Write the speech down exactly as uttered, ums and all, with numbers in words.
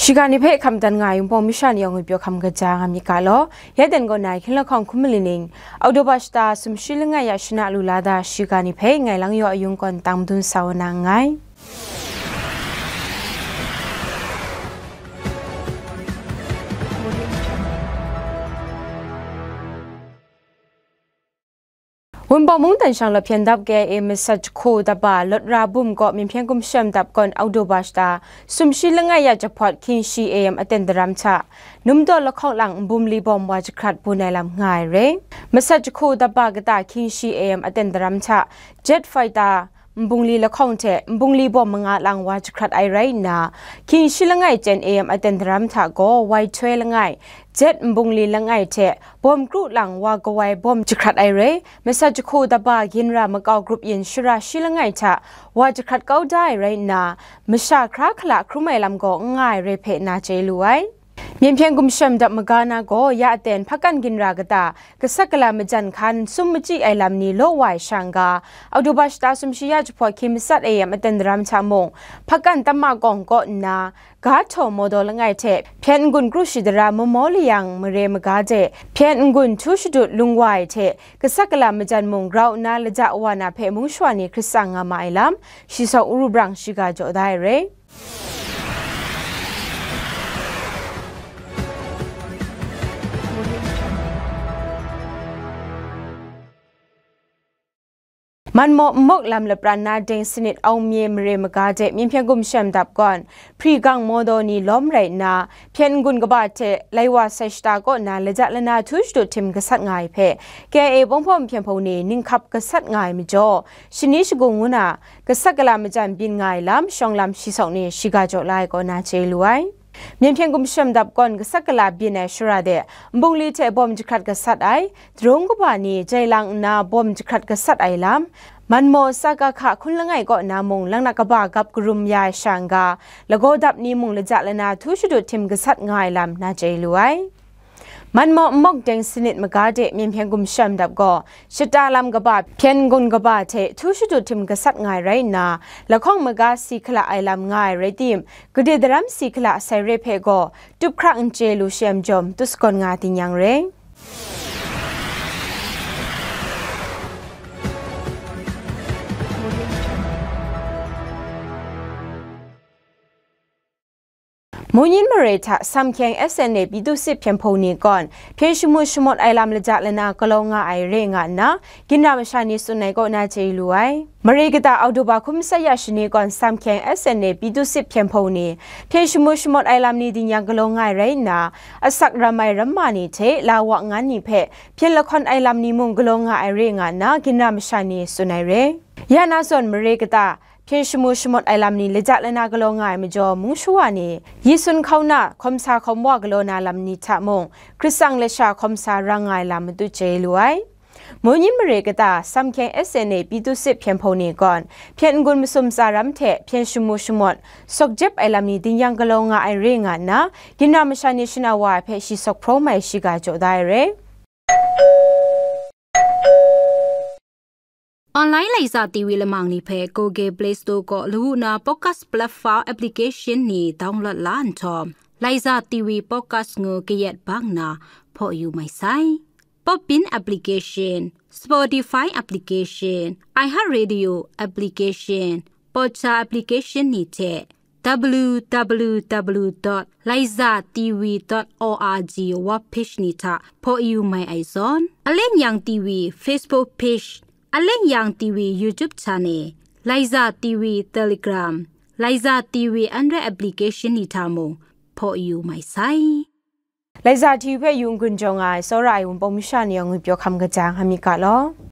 Shiga ni hpe hkam dan nga ai Wunpawng masha ni yawng ngwipyaw hkam kaja nga myit ga law. Ya dan gaw nai hkying lahkawng hkum mali ning, Oktoba shata sumshi langai ya shana lu la da shiga ni hpe ngai lang yaw ayung kawn tang madun sa wa na nngai. Wunpawng mungdan shanglawt hpyen dap K I A masat jahku daba Lawt Ra Bum kaw Myen Hpyen Gumshem dap gawn Oktoba shata sumshi langai ya jahpawt hkying shi A M aten daram hta Numdaw lahkawng lang nbum li bawm wa jahkrat bun ai lam nga ai re. Masat jahku daba kata hkying shi A M aten daram hta jet fighter nbung li lahkawng hte nbung li bawm manga lang wa jahkrat ai rai nna, hkying shi langai chyen A M aten daram hta gaw wai htoi langai, jet nbung li langai hte bawm kru lang wa kawai bawm jahkrat ai rai. Masat jahku daba ginra makau grup yin shara shi langai hta wa jahkrat kau da ai rai nna, masha hkra hkala hkrum ai lam gaw n nga ai rai hpe na chye lu ai. Myen Hpyen Gumshem dap maga na gaw ya aten hpakan ginra kata, kasak kala majan hkan sum machyi ai lam ni law wa ai sha n ga, Oktoba shata sumshi ya jahpawt hkying masat A M aten daram hta mung, hpakan tamma kawng kaw nna, ga htaw mawdaw langai hte, Hpyen N-gun kru shadara Mamaw Layang mare maga de, Hpyen N-gun htu shadut lung wa ai hte, kasak kala majan mung grau nna laja wa na hpe mung shawa ni hkrit tsang nga ma ai lam, shi sawk Uru Brang shiga jaw da ai re. Manmaw nmawk lam lapran na deng sanit Aung Mye mare maga de Myen Hpyen Gumshem dap gawn, hpri gang mawdaw ni lawm rai nna, Hpyen N-gun kaba hte Laiwa sai shata kaw na laja lana htu shadut htim gasat nga ai hpe, K I A Bawng Hpawng Hpyen Hpung ni ninghkap gasat nga ai majaw, shani shagu ngu na, kasak kala majan byin nga ai lam, shawng lam shi sawk ni shiga jaw la ai kaw na chye lu ai. Myen Hpyen Gumshem dap gawn kasak kala byin ai shara de, nbung li hte bawm jahkrat gasat ai, darung kaba ni jai lang nna bawm jahkrat gasat ai lam, Manmaw S K K hkun langai kaw na mung, laknak kaba gap karum ya ai sha n ga, lagaw dap ni mung laja lana htu shadut htim gasat nga ai lam na chye lu ai. Manmaw nmawk deng sanit maga de Myen Hpyen Gumshem dap gaw, shata lam kaba, Hpyen N-gun kaba hte htu shadut htim gasat nga ai rai nna, lahkawng maga si hkala ai lam nga ai rai tim, gade daram si hkala sai re hpe gaw, tup hkrak n chye lu shi ai majaw, matu sagawn nga ding yang re. Mungyin mare hta Samhkyeng S N A Pyi Tu Sit Hpyen Hpung ni gawn hpyen shamu shamawt ai lam laja lana galaw nga ai re nga nna, ginra masha ni tsun ai kaw na chye lu ai. Mare kata Oktoba hkum masat ya shani gawn Samhkyeng S N A Pyi Tu Sit Hpyen Hpung ni hpyen shamu shamawt ai lam ni ding yang galaw nga ai rai nna, asak ram ai ramma ni hte la wa ngan ni hpe hpyen lahkawn ai lam ni mung galaw nga ai re nga nna, ginra masha ni tsun ai re. Ya na zawn mare kata, hpyen shamu shamawt ai lam ni laja lana galaw nga ai majaw, mung shawa ni, yi sun hkau na, hkawm sa hkawm wa galaw na lam ni hta mung, hkrit tsang lasha hkawm sa rang nga ai lam matu chye lu ai. Mungyin mare kata, Samhkyeng S N A Pyi Tu Sit Hpyen Hpung ni gawn, hpyen n-gun masum tsa ram hte hpyen shamu shamawt, sawk jep ai lam ni ding yang galaw nga ai re nga nna, ginra masha ni shana wa ai hpe shi sawk hpraw mai shiga jaw da ai re. Online Laiza T V lamang ni hpe Google Play Store kaw lawu na podcast platform application ni download la nhtawm, Laiza T V podcast ngu kayat bang na hpaw yu mai sai. Podbean application, Spotify application, iHeartRadio application, Podcha application ni hte W W W dot laiza T V dot org web page ni hta hpaw yu mai ai zawn, Aleng Yang T V Facebook page, Aleng Yang T V YouTube channel, Laiza T V Telegram, Laiza T V Android application ni hta mung hpaw yu mai sai. Laiza T V hpe yu n-gun jaw nga ai tsawra ai Wunpawng masha ni yawng ngwipyaw hkam kaja nga myit ga law.